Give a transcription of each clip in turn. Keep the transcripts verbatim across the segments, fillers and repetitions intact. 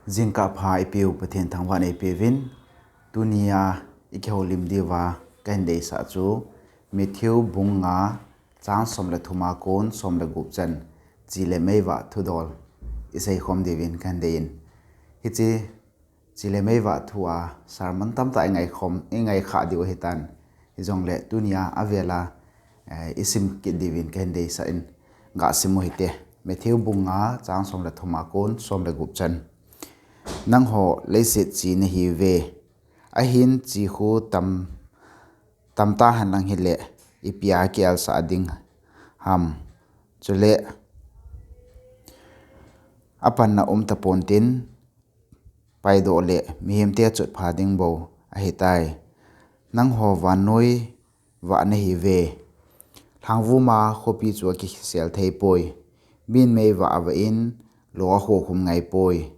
Jingkah pha eipeu Pathen thangvahna eipeuvin, tunia ikihoulim diuva kahin deisah chu Matthew bung nga chang som le thum a kon som le gup chan, chi le meivah thudol iseikhom diuvin kahin deiyin. Hiche chi le meivah thu a sermon tamtah ingaikhom, ingaikhah diu ahitan. Hijongle tunia avela, eh, isim kit diuvin kahin deisah in, gasim u hite. Matthew bung nga chang som le thum a kon som le gup chan. Nangho leiset chi nahiuve. Ahin chi khu tam, tamtah henlang hile, ipia kialsah ding ham. Chule apanna um tapontin, paidoh le mihemte achotpha ding bou ahitai. Nangho vannoi vah nahiuve. Lhangvuma khopi chu akisel theipoi. Min meivah avah in, lo akhokhum ngaipoi.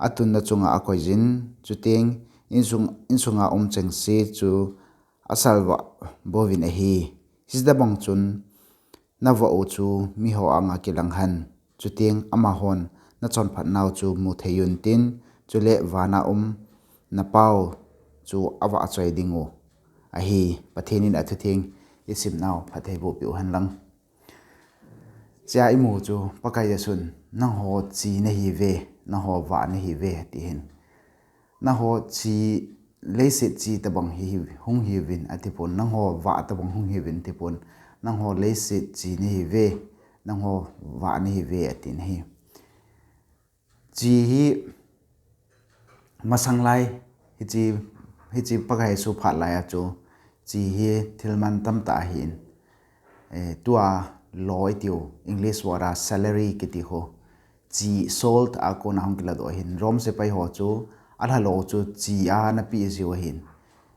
Atunna chunga akoiyin, chuteng insung, insunga um chengse chu asalvah bouvin ahi. Hitabang chun navah u chu miho anga kilang hen, chuteng amahon nachonphatnau chu muthei untin, chule vana um napau chu avahchoi dingu ahi. Pathen in athutheng isimnau phattheiboh peh u henlang. Chea imu chu Pakai Jesun, nangho chi nahiuve, nangho vah nahiuve, ati hin. Nangho chi, leiset chi tabang hi, hung hiuvin atipon, nangho vah tabang hung hiuvin atipon, nangho leiset chi nahiuve, nangho vah nahiuve, atin ahi. Chi hi masanglai, hiche, hiche Pakai Jesu phat laiya chu, chi hi thil mantamtah ahin. Eh, tua lo itiu, English word a salary kiti ho. Chi salt a kona hung kiladoh ahin. Rome sepai ho chu, alhalo chu chi a ana peh jiu ahin.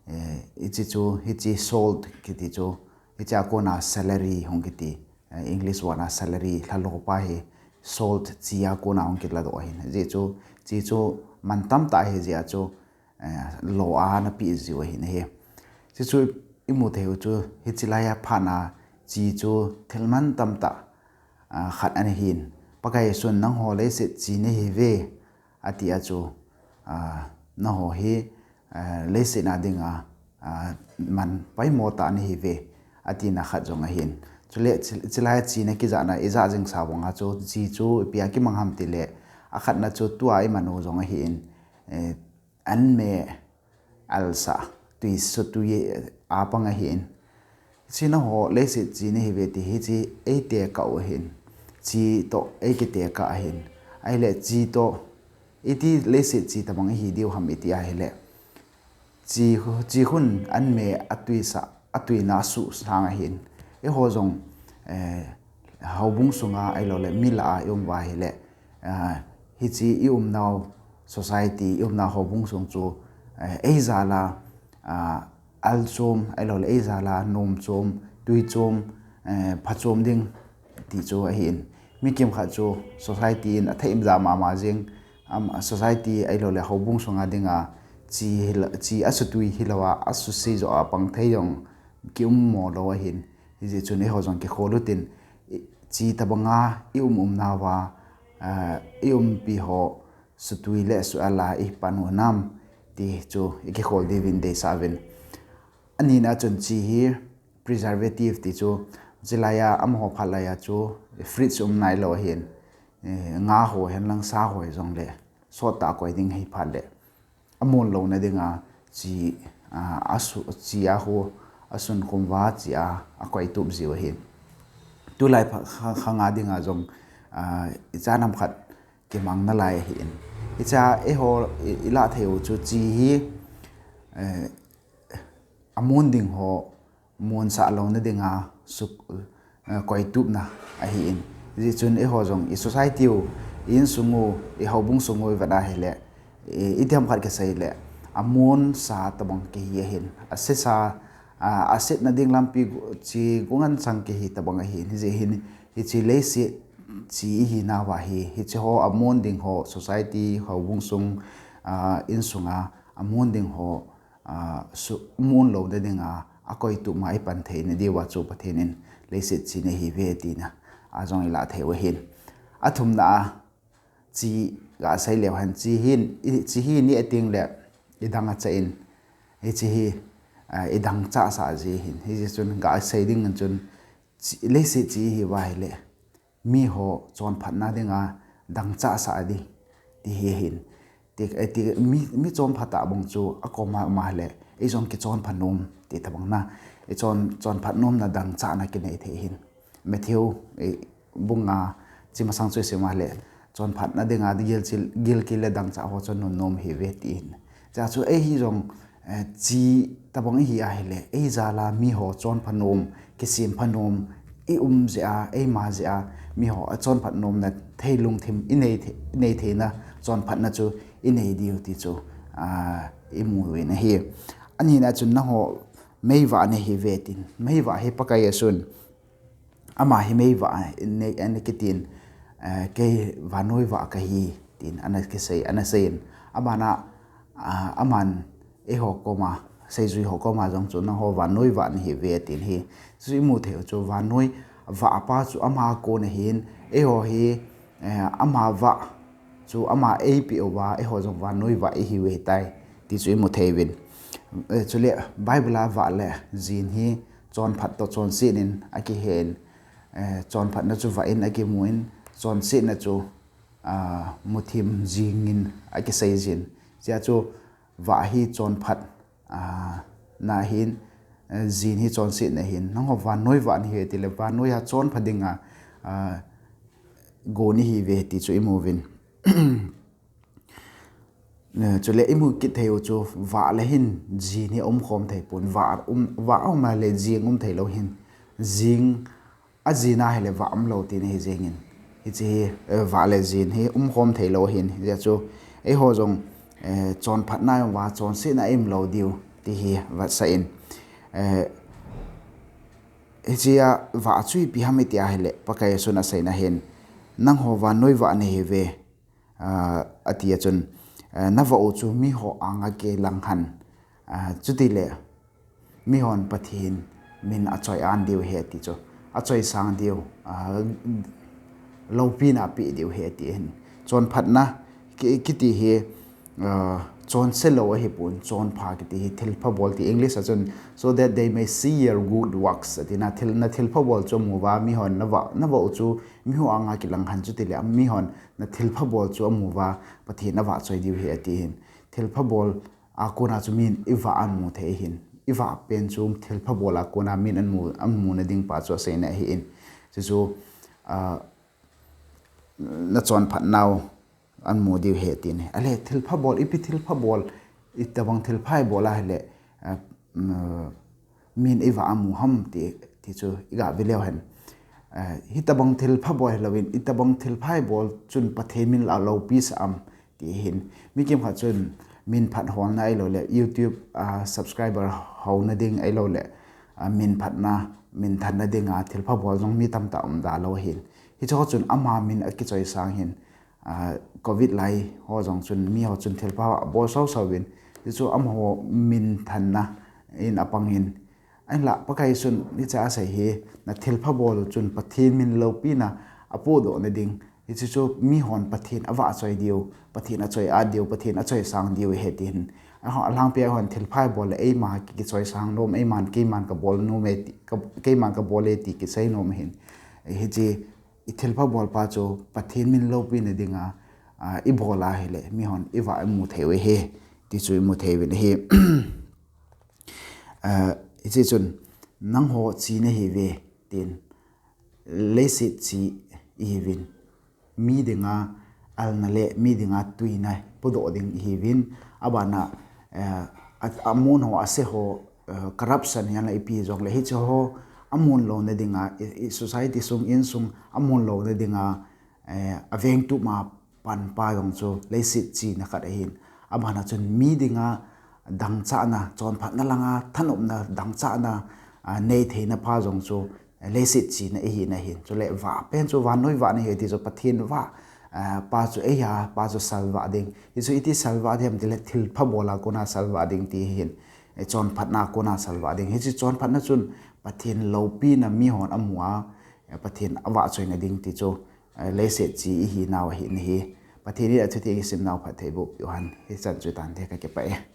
Eh, hiche chu, hiche salt kiti chu, hiche a kona salary hung kiti. Eh, English word a salary, lhalo pa hi salt chi a kona hung kiladoh ahin. Hijeh chu, chi chu mantamtah ahijeh a chu, eh, lo a ana peh jiu ahin ahi. Hiche chu imu thei u chu, hiche laiya phatna chi chu thil mantamtah, ah, khat ana hin. Pakai Jesun nangho leiset chi nahiuve, atia chu, ah, nangho hi, ah, leiset a dinga, ah, man poimo tah nahiuve, atina khat jong ahin. Chule, chi, chilai china kijahna ijah jingsa banga chu, chi chu ipia kimang ham tile, akhatna chu tua imanu jong ahin, eh, an me alsah, tui sotui a pang ahin. Hiche nangho leiset chi nahiuve ti hiche eitekah u ahin. Chi toh eikitekah ahin. Ahile chi toh, iti leiset chi tabang ihi diu ham iti ahile, chi, chi khun an me atuisah, atuina asuhsang ahin. Eiho jong, eh, houbung sunga ahiloule mi lah a ium uva ahile, ah, hiche iumnau society, iumnau houbung sung chu, eh, eijala, ah, al chom, ahiloule eijala nom chom, tui chom, eh, pha chom ding ti chu ahin. Mi kimkhat chu society in athei imjah mama jeng, am, society ahiloule houbung sunga dinga chi hila, chi asutui hilouva, asusei joh a pang thei jong kium mo lou ahin. Hijeh chun eiho jong kikhol utin, i, chi tabanga ium umnauva, ah, iumpi ho sutui le suala ipan u nam ti chu ikikhol diuvin deisah uvin. Anina chun chi hi preservative ti chu, chilaiya amaho phat laiya chu fridge um nailou ahin, eh, nga ho henlang sa ho hijongle sottah koi ding ahi phat le, amon louna dinga chi, ah, asu, chi a ho asunkhum uva chi a akoitup jiu ahin. Tulai pha, kha, khanga dinga jong, ah, ichan ham khat kimang nalai ahin. Hichea eiho i, ilah thei u chu chi hi, eh, amon ding ho monsah louna dinga suk, eh, koitupna ahin. Hijeh chun eiho jong i society u, i insung u, i houbung sung u ivet ahile, i, itiham khat kisei le, amonsa tabang kihi ahin. Asesa, a, asetna ding lampi gu, chi gu nganchang kihi tabang ahin. Hijeh hin, hiche leiset chi ihinauva hi, hiche ho amon ding ho, society, houbung sung, a, insunga amon ding ho, a, su, mon louna dinga akoitup ma ipan theina diuva chu Pathen in leiset chi nahiuve tina a jong ilah thei u ahin. Athumna a, chi gasei leu hen, chi hin, i, chi hi ni ating le, i dang acha in, i chi hi, a, i dang chasa ji hin. Hichi chun gasei ding chun, chi, leiset chi hi va hile, miho chonphatna dinga dang chasa di, ti hi hin. Ti, eh, ti, mi, mi chonphat a bang chu akoma ma le, i jong kichonphat nom, ti tabang na, i chon, chonphat nomna dang chana kinei thei hin. Matthew, eh, bung nga chi masang chu i sim a le, chonphatna dinga gilchil, gilkel le dang cha ho chon nom nom hi ve ti hin. Cha chu ei hi jong, eh, chi tabang hi a hile, ei jala miho chonphat nom, kisemphat nom, i um jeh a, ei ma jeh a, miho a chonphat nomna thei lungthim i nei thei, i nei theina chonphatna chu i nei diu ti chu, a, i mu ve na hi. Ani na chun nangho meivah na hi ve tin, meivah hi Pakai a sun, ama hi meivah nei, ana kitin, eh, kei vannoi vah ka hi, tin ana kisei, ana seiyin. Abana, ah, aman eiho koma, seijui ho koma jong chu nangho vannoi vah na hi ve, tin hi. Chu i mu thei u chu vannoi vah pa chu ama kona hin, eiho hi, eh, ama vah chu ama eipeh uva, eiho jong vannoi vah i hi ve tai, ti chu i mu thei uvin. Eh, chule Bible a vah le jin hi, chonphat toh chonset in akihen, eh, chonphatna chu vah in akimu in, chonsetna chu, ah, muthim jing in akisei jin. Chia chu vah hi chonphat, ah, na hin, eh, jin hi chonsetna hin. Nangho vannoi vah na hi ve ti le vannoi a chonphat dinga, ah, go na hi ve ti chu i mu uvin. Eh, chule i mu kit thei u chu vah le hin jin hi um khom thei pon, vah um, vah um a le jing um thei lou hin, jing a jin a hile vah um lou ti na hi jing in. Hichi hi, eh, vah le jin hi um khom thei lou hin, hijeh chu eiho jong, eh, chonphatna i um uva, chonsetna i um lou diu ti hi vetsah in. Eh, hichia vah chu ipi ham i ti a hile, Pakai a sun a seina hin, nangho vannoi vah na hi ve, ah, ati a chun, eh, na vah u chu miho anga kilang hen, ah, chuti le mihon Pathen min achoi an diu ahi ti chu, achoi sang diu, ah, loupina apeh diu ahi ti hin. Chonphatna ki, kiti hi, ah, chonse lou ahi pon, chonpha kiti hi thilpha bol ti English a chun, so that they may see your good works, ati na thil, na thilpha bol chu amu uva, mihon na vah, na vah u chu miho anga kilang hen chuti le mihon na thilpha bol chu amu uva, Pathen avahchoi diu ahi ati hin. Thilpha bol a kona chu min i vah an mu thei hin. I vah pen chu thilpha bol a kona min an mu, an mu na ding pa chu aseina ahi in. Chu chu, ah, na chonphat nau an mu diu ahi ti ni. Ale thilpha bol, ipi thilpha bol, itabang thilpha i bol a hile, ah, mm, min i vah a mu ham ti, ti chu i ga ve leu hen. Eh, hitabang thilpha bol hilou in, itabang thilpha i bol chun Pathen min la loupi sa am ti hin. Mi kimkhat chun min phat holna ahilou le, YouTube, ah, subscriber hol na ding ahilou le, ah, min phatna, min thanna dinga thilpha bol jong mi tamtah um da lou hin. Hiche ho chun ama min akichoi sang hin, ah, covid lai ho jong chun, mi ho chun thilpha abol sau sau vin. Hichu amaho min thanna in apang in. Ahinla, Pakai chun hiche asei hi, na thilpha bol u chun Pathen min loupina apohdoh na ding. Hichu chu mihon Pathen avahchoi diu, Pathen achoi at diu, Pathen achoi sang diu ahi ti hin. Aho, alangpi a hon thilpha i bol le eima ki, kichoi sang nom, eiman keiman ka bol nom e ti, ka, keiman ka bol e ti kisei nom hin. Hiche i thilpha bol pa chu Pathen min loupina dinga, ah, i bol a hile, mihon i vah i mu thei u ahi, ti chu i mu thei uvin ahi. Ah, hiche chun, nangho chi na hi ve, tin, leiset chi i hi uvin. Mi dinga alna le, mi dinga tuina, podoh ding i hi uvin. Abana, eh, a, amun ho, ase ho, eh, corruption hian la ipi jong le, hiche ho, amun lou na dinga, i, i society sung, insung, amun lou na dinga, eh, avengtup ma pan pa jong chu leiset china khat ahin. Abana chun mi dinga dangchahna, chonphatna langa thanopna dangchahna, ah, nei theina pa jong chu leiset china ahi na hin. Chule vah pen chu vannoi vah na hi ti chu Pathen vah, ah, pa chu eihia, pa chu salvah ding. Hichu iti salvah ding ham tile thilpha bol a kona salvah ding ti hin. Eh, chonphatna kona salvah ding. Hichu chonphatna chun Pathen loupina mihon amu a, eh, Pathen avahchoi na ding ti chu. Eh, leiset chi i hi nau ahi na hi. Pathen in achuti kisimnau phattheiboh peh uhen, hichan chu tante, kakipah e.